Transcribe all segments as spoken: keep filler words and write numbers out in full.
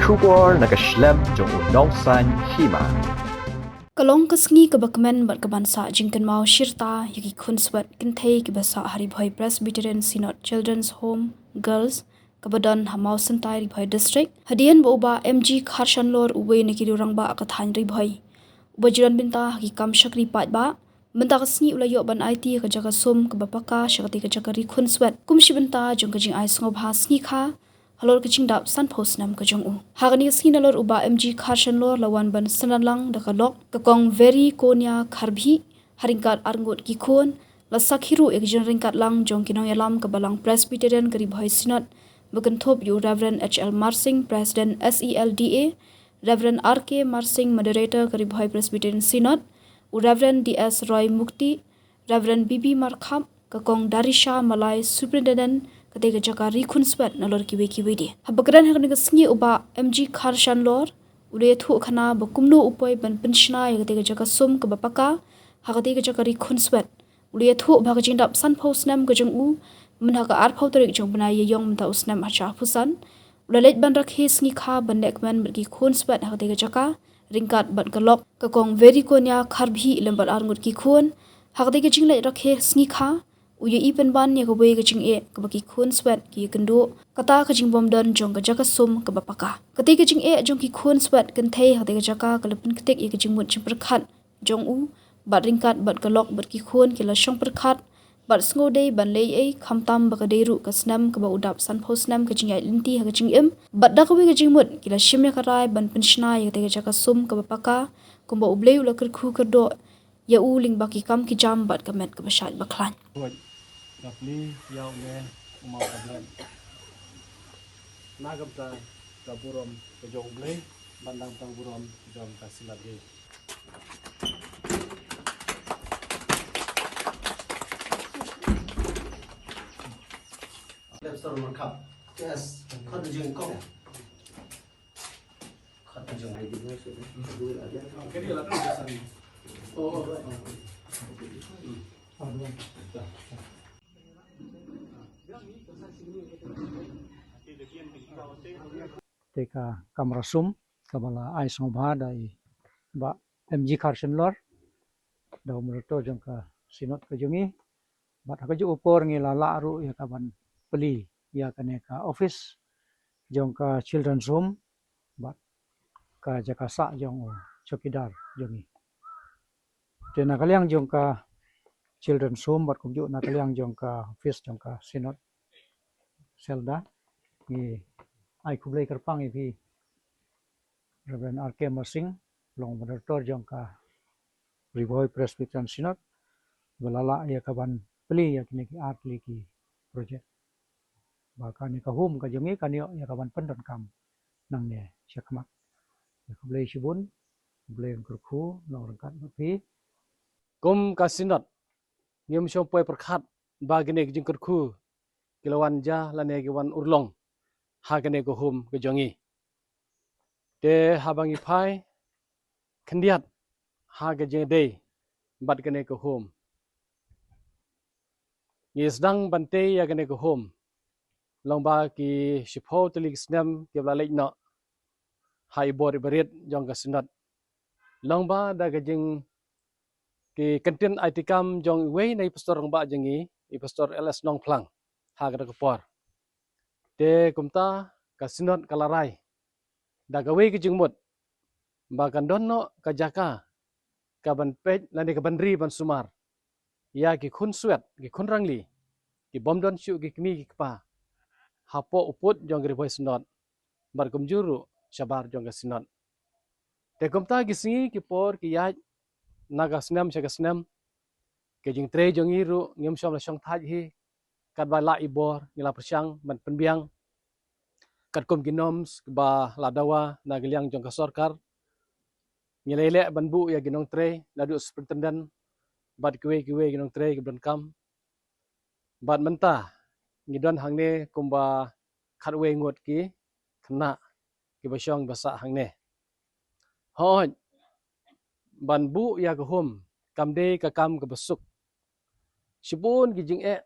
Khubor na ka shlem jong u nongsaiñ hima. Ka long ka sngi kaba kmen bad kaban sah jingkynmaw shirta ïa ki khunswet kynthei kiba sah ha Ri Bhoi Presbyterian Synod Children's Home Girls kaba don ha Mawsyntai, Ri Bhoi District, hadien ba u Bah M G Kharshanlor, uwei na ki rangbah ka thaiñ Ri Bhoi, uba ju don bynta ha ki kam shakri paidbah, mynta ka sngi u la ïoh ban aiti ïa ka jaka sum kaba paka sha katei ka jaka ri khunswet kum shi bynta jong ka jingai sngewbha sngi kha halor ka jingdap sanphew snem ka jong u. Ha kane ka sngi nalor u Bah M G Kharshanlor la wan ban synran lang da ka lok ka Kong Vericonia Kharbhih, ha ryngkat arngut ki khun, la sakhi ruh ïa ka jingryngkat lang jong ki nongïalam ka Balang Presbyterian ka Ri Bhoi Synod, ba kynthup ïa u Reverend H L Marsing, President S E L D A, Reverend R K Marsing, Moderator ka Ri Bhoi Presbyterian Synod, u Reverend D S Roy Mukti, Reverend B B Markhap, ka Kong Darisha Malai, Superintendent katei ka jaka ri khunswet, nalor kiwei kiwei de. Haba kren ha kane ka sngi u Bah M G Kharshanlor u la ïathuh khana ba kumno u poi ban pynshna ïa katei ka jaka sum kaba paka ha katei ka jaka ri khunswet. U la ïathuh ba ka jingdap sanphew snem ka jong u, mynta ka arphew tarik jong u bnai Ïaïong mynta u snem hajar arphew san, u la leit ban rakhe sngi kha ban leh kmen bad ki khunswet ha katei ka jaka, ryngkat bad ka lok ka Kong Vericonia Kharbhih lem bad arngut ki khun. Ha katei ka jingleit rakhe sngi kha, u ïohi pynban ïa kawei ka jingeh kaba ki khunswet ki ïakynduh, kata ka jingbymdon jong ka jaka sum kaba paka. Katei ka jingeh jong ki khunswet kynthei ha katei ka jaka ka la pynktik ïa ka jingmut jingpyrkhat jong u, bad ryngkat bad ka lok bad ki khun ki la shong pyrkhat bad sngewdei ban leh ei ei, khamtam ba ka dei ruh ka snem kaba u dap sanphew snem ka jingïaid lynti ha ka jingim. Bad da kawei ka jingmut ki la shim ïa ka rai ban pynshna ïa katei ka jaka sum kaba paka, kumba U Blei u la kyrkhu kyrdoh ïa u lyngba ki kam ki jam bad ka met kaba shait ba khlaiñ. Hooid, nga plie ïa une u maw ka Blei. Na ka bynta ka burom ka jong U Blei, bad na ka bynta ka burom ka jong ka Synod hi. Lep sor markap. Yes. Khot jingkong. Te ka kamra sum kaba la ai sngewbha da i Bah M G Kharshanlor, da u moderator jong ka Synod ka jong ngi. Bad ha kajuh ka por ngi la lah ruh ïa ka ban plie ïa kane ka office jong ka Children's Home bad ka jaka sah jong u chowkidar jong ngi. Te na ka liang jong ka Children's Home bad kumjuh na ka liang jong ka office jong ka Synod Selda, ngi ai khublei kyrpang ïa phi Reverend R K Marsing, long moderator jong ka Ri Bhoi Presbyterian Synod, ba la lah ïa ka ban plie ïa kine ki artylli ki project. Ba kane ka home ka jong ngi kan ïoh ïa ka ban pyndonkam nangne shakhmat. Ïa khublei shibun, khublei kyrkhu, long ryngkat bad phi. Kum ka Synod, ngim shym poi pyrkhat ba kine ki jingkyrkhu ki la wan jia lane ki wan urlong ha kane ka home ka jong ngi. Te haba ngi phai khyndiat ha ka jingdei bad kane ka home, ngi sdang ban tei ïa kane ka home lyngba ki shiphew tylli ki snem kiba la leit noh ha i bor i barit jong ka Synod. Lyngba da ka jing ki kyntien aiti kam jong iwei na i pastor rangbah jong ngi, i Pastor L S Nongphlang, ha kata ka por. Te kumta ka Synod ka la rai da kawei ka jingmut ba kan don noh ka jaka ka ban peit lane ka ban ri ban sumar ïa ki khunswet, ki khun rangli, ki bym don shuh ki kmie ki kpa hapoh u pud jong ka Ri Bhoi Synod bad kumjuh ruh shabar jong ka Synod. Te kumta ki sngi ki por ki ïaid na ka snem sha ka snem, ka jingtrei jong ngi ruh ngim shym la shong thait hi. Katba lah i bor ngi la pyrshang ban pynbiang katkum ki norms ba la dawa na ka liang jong ka sorkar. Ngi la ïaleh ban buh ïa ki nongtrei naduh superintendent bad kiwei kiwei ki nongtrei kiba donkam. Bad mynta ngi don hangne kumba khatwei ngut ki khynnah kiba shong ba sah hangne. Hooid, ban buh ïa ka home kam dei ka kam kaba suk. Shibun ki jingeh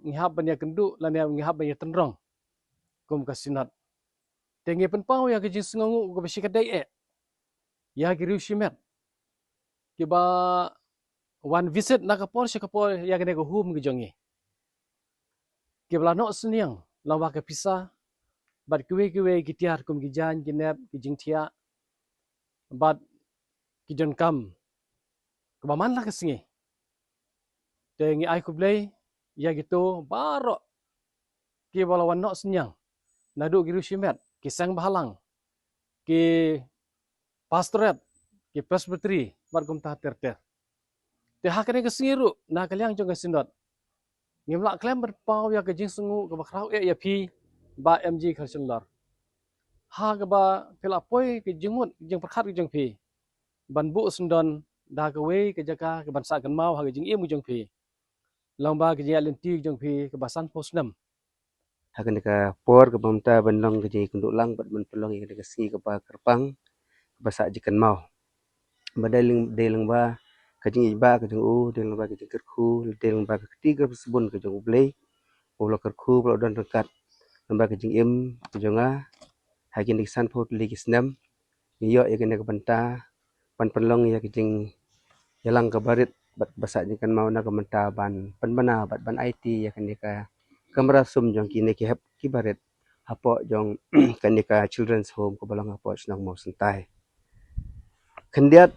ngi hap ban ïakynduh lane ngi hap ban ïatynrong kum ka Synod. Te ngi pynpaw ïa ka jingsngewnguh kaba shikatdei eh ïa ki riew shimet kiba wan visit na ka por sha ka por ïa kane ka home ka jong ngi, kiba la noh synñiang lyngba ka pisa bad kiwei kiwei ki tiar kum ki jaiñ, ki nep, ki jingthiah bad ki donkam kaba man la ka sngi. Te ngi ai khublei ïa kito baroh kiba la wan noh synñiang, naduh ki riew shimet, ki seng bhalang, ki pastorate, ki presbytery bad kumta ter ter. Te ha kane ka sngi ruh na ka liang jong ka synod ngim lah khlem ban paw ïa ka jingsngewnguh kaba khraw eh ïa phi Bah M G Kharshon Lor, ha kaba phi la poi ka jingmut jingpyrkhat ka jong phi ban buh syndon da kawei ka jaka kaban sah kynmaw ha ka jingim ka jong phi lyngba ka jingïaid lynti ka jong phi kaba sanphew snem. Ha kane ka por kaba mynta ban long ka jingïakynduh lang bad ban pynlong ïa kane ka sngi kaba kyrpang kaba sah jingkynmaw. Ba dei lyng-, dei lyngba ka jingïeit ba ka jong u, dei lyngba ka jingkyrkhu, dei lyngba ka kti ka sbun ka jong U Blei, u la kyrkhu ba la don ryngkat lyngba ka jingim ka jong nga ha kine ki sanphew tylli ki snem. Ngi ïoh ïa kane ka bynta ban pynlong ïa ka jingïalang kaba rit bad ba sah jingkynmaw na ka bynta ban pynbna bad ban aiti ïa kane ka kamra sum jong kine ki hep kiba rit hapoh jong kane ka Children's Home kaba long hapoh shnong Mawsyntai. Khyndiat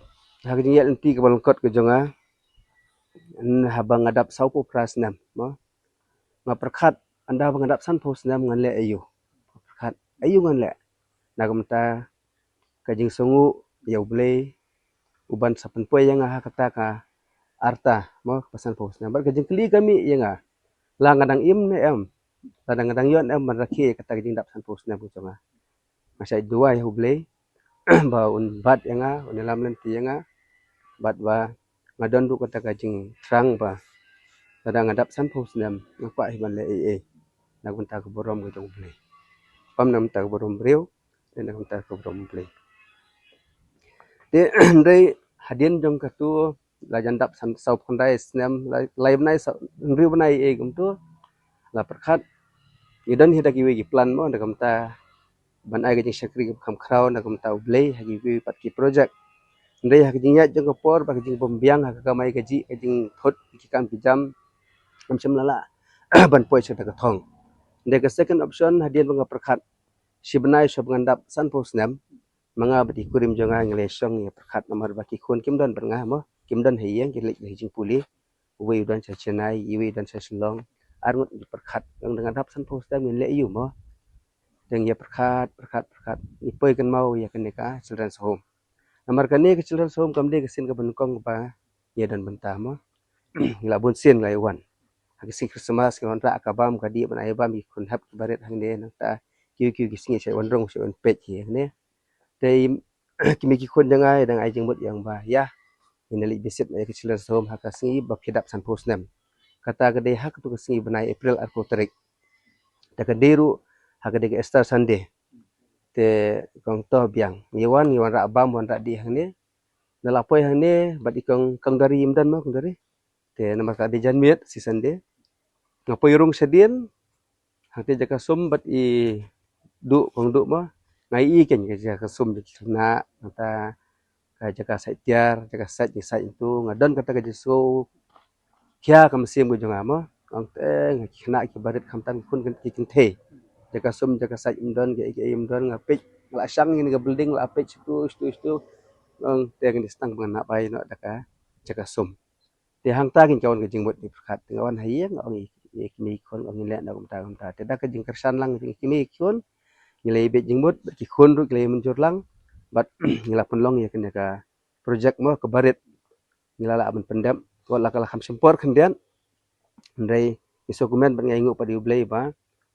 ha ka jingïaid lynti kaba lyngkot ka jong nga, haba nga dap sawphew phra snem mo, nga pyrkhat, ynda ba nga dap sanphew snem ngan leh aïu. Nga pyrkhat aïu ngan leh na ka bynta ka jingsngewnguh ïa U Blei uban sa pynpoi ïa nga ha kata ka rta mo kaba sanphew snem. Bad ka jingkylli ka mih ïa nga, la nga dang im ne em, la dang nga dang ïoh ne em ban rakhe ïa kata ka jingdap sanphew snem ka jong nga. Nga shait duwai ha U Blei ba un bat ïa nga, un ïalam lynti ïa nga bad ba nga don ruh kata ka jingthrang ba lada nga dap sanphew snem nga kwah hi ban leh ei ei na ka bynta ka burom ka jong U Blei. Pam na ka bynta ka burom briew, na ka bynta ka burom U Blei. Te hynrei hadien jong katu la jan dap san, sawphew khyndai snem, lai, lai bnai, saw, hynriew bnai ei kumtu, la pyrkhat ngi don hi da kiwei ki plan mo, na ka bynta ban ai ka jingshakri kaba kham khraw na ka bynta U Blei ha kiwei pat ki project. Hynrei ha ka jingïaid jong ka por bad ka jingbymbiang ha ka kamai kajih, ka jingthut ki kam ki jam, ngam shym la lah ban poi sha kata ka thong. Hynrei ka second option hadien ba nga pyrkhat shi bnai shuwa ba ngan dap sanphew snem, ma nga bad i kurim jong nga ngi la shong ïa pyrkhat namar ba ki khun kim don bad nga mo, kim don ha ïing, ki leit ha jingpule. Uwei u don sha Chennai, iwei u don sha Shillong. Arngut ngi pyrkhat, ong da nga dap sanphew snem ngin leh aïu mo. Te ngi ïa pyrkhat, pyrkhat, pyrkhat, ngi poi kynmaw ïa kane ka Children's Home. Namar kane ka Children's Home kam dei ka sien kaba nyngkong ba ngi ïa don bynta mo. Ngi la bun sien ngi la ïa wan ha ki sngi Christmas, ngi wanrah ka bam ka dih ban ai bam ki khun hep kiba rit hangne, nangta kiwei kiwei ki sngi shait wan rung shait wan peit hi hangne. Te ki mei ki khun jong nga dang ai jingmut ïa nga ba ïa ngin leit visit ïa ka Children's Home ha ka sngi ba phi dap sanphew snem. Kata ka dei ha katu ka sngi bnai April arphew tarik. Te ka dei ruh ha ka dei ka Easter Sunday. Te kong to biang, ngi wan, ngi wanrah bam, wanrah dih hangne. Nga la poi hangne bad i kong, kong Dari, im don mo kong Dari. Te namar ka dei janmiet shi Sunday, nga poi rung shadien. Hangte jaka sum bad i Duh, kong Duh mo. Nga ïohi kein ka jaka sum jaka khynnah, nangta ka jaka sait tiar, jaka sait, ngi sait ntu, nga don kata ka jingsngew khia ka mynsiem ka jong nga mo. Ong te nga, ki khynnah kiba rit khamtam ki khun ki kynthei. Jaka sum jaka sait im don, kiei kiei im don, nga peit, nga la shang ïa kane ka building, la peit shitu shitu shitu. Ong te ngan ïa sdang ba ngan nang bai noh da ka jaka sum. Te hangta kein ka wan ka jingmut, ngi pyrkhat, te nga wan ha ïing, nga ong ïa ki mei ki khun, ong ngin leh na kumta kumta. Te da ka jingkyrshan lang jong ki mei ki khun, ngi la ïa bit jingmut bad ki khun ruh ki la ïa mynjur lang bad ngi la pynlong ïa kane ka project mo kaba rit. Ngi la lah ban pyndep, wat la ka la kham shym por khyndiat. Hynrei ngi sngewkmen bad ngi ainguh pat ïa U Blei ba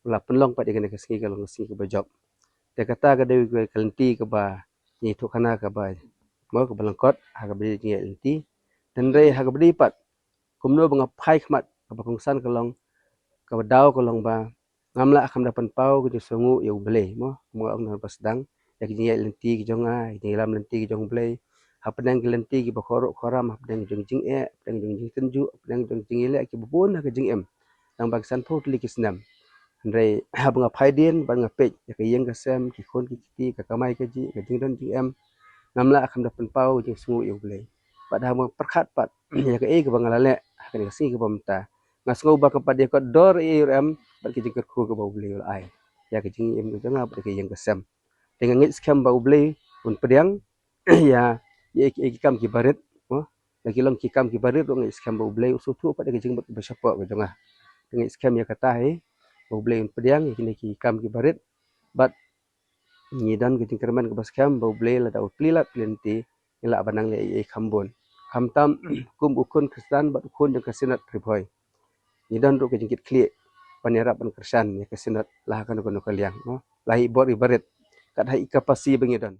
u la pynlong pat ïa kane ka sngi ka long ka sngi kaba jop. Te kata ka dei ka lynti kaba ngi ïathuh khana kaba mo kaba lyngkot ha kaba dei jingïaid lynti. Hynrei ha kaba dei pat kumno ba nga phai khmat, kaba kongsan ka long, kaba daw ka long ba ngam lah kham da pynpaw ka jingsngewnguh ïa U Blei mo, kumba nga ong na ba sdang, ïa ka jingïaid lynti ka jong nga, ïa ka jingïalam lynti ka jong U Blei hapdeng ki lynti kiba khorok khoram, hapdeng jong jingeh, hapdeng jong jingtynjuh, hapdeng jong jingïaleh kiba bun ha ka jingim. Tang ba ki sanphew tylli ki snem Hynrei haba nga phai dien bad nga peit ïa ka ïing ka sem, ki khun ki kti, ka kamai kajih, ka jingdon jingem, ngam lah kham da pynpaw jingsngew ïa U Blei. Bad haba nga pyrkhat pat ïa kaei kaba nga la leh ha kane ka sngi kaba mynta, nga sngew ba ka pat ïa ka dor ïa u rem bad ka jingkyrkhu kaba U Blei u la ai ïa ka jingim ka jong nga bad ka ïing ka sem. Te nga ngeit skhem ba U Blei un pdiang ïa ïa ki kam ki barit, mo. La ki long ki kam ki barit ruh nga ngeit skhem ba U Blei u sngewthuh pat ïa ka jingmut kaba shapoh ka jong nga. Te nga ngeit skhem ïa kata hi ba U Blei un pdiang ïa kine ki kam ki barit. Bad ngi don ka jingkyrmen kaba skhem ba U Blei lada u plie lad plie lynti, ngi lah ban nang leh ei ei kham bun. Khamtam kum u khun Khristan bad u khun jong ka Synod Ri Bhoi, ngi don ruh ka jingkitkhlieh ban ïarap ban kyrshan ïa ka Synod la ha kano kano ka liang, mo, la ha i bor i barit, kat ha i kapasi ba ngi don.